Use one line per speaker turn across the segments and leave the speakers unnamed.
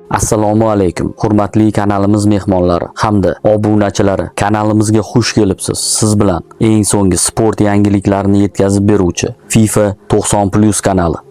Assalomu alaykum, hurmatli kanalimiz mehmonlari hamda obunachilari. Kanalimizga xush kelibsiz. Siz bilan eng so'nggi sport yangiliklarini yetkazib beruvchi FIFA 90+ kanali.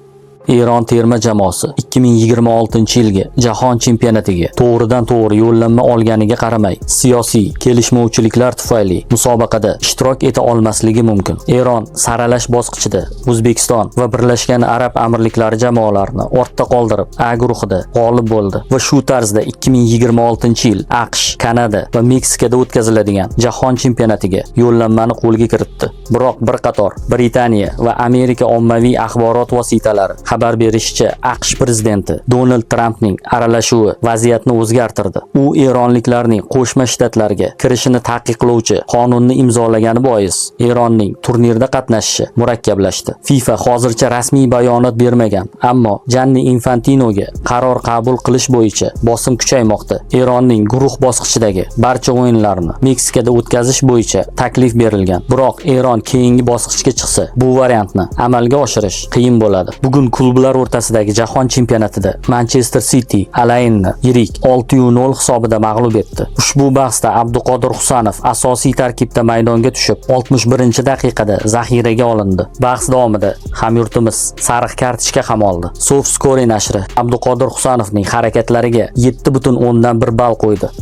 Eron terma jamoasi 2026-yilgi Jahon chempionatiga to'g'ridan-to'g'ri yo'llanma olganiga qaramay, siyosiy kelishmovchiliklar tufayli musobaqada ishtirok eta olmasligi mumkin. Eron saralash bosqichida O'zbekiston va Birlashgan Arab Amirliklari jamoalarini ortda qoldirib, A guruhida g'olib bo'ldi va shu tarzda 2026-yil AQSh, Kanada va Meksikada o'tkaziladigan Jahon chempionatiga yo'llanmani qo'lga kiritdi. Biroq bir qator Britaniya va Amerika ommaviy axborot vositalari xabar berishicha, AQSh prezidenti Donald Trampning aralashuvi vaziyatni o'zgartirdi. U eronliklarning Qo'shma Shtatlarga kirishini taqiqlovchi qonunni imzolagani bois Eronning turnirda qatnashishi murakkablashdi. FIFA hozircha rasmiy bayonot bermagan, ammo Janni Infantinoga qaror qabul qilish bo'yicha bosim kuchaymoqda. Eronning guruh bosqichidagi barcha o'yinlarni Meksikada o'tkazish bo'yicha taklif berilgan. Biroq Eron keyingi bosqichga chiqsa, bu variantni amalga oshirish qiyin bo'ladi. Bugun klublar o'rtasidagi jahon chempionatida Manchester City Al-Aynni yirik 6-0 hisobida mag'lub etdi. Ushbu bahsda Abduqodir Husanov asosiy tarkibda maydonga tushib, 61-daqiqada zaxiraga olindi. Bahs davomida hamyurtimiz sariq kartochka ham oldi. SofaScore nashri Abduqodir Husanovning harakatlariga 7.1 ball qo'ydi.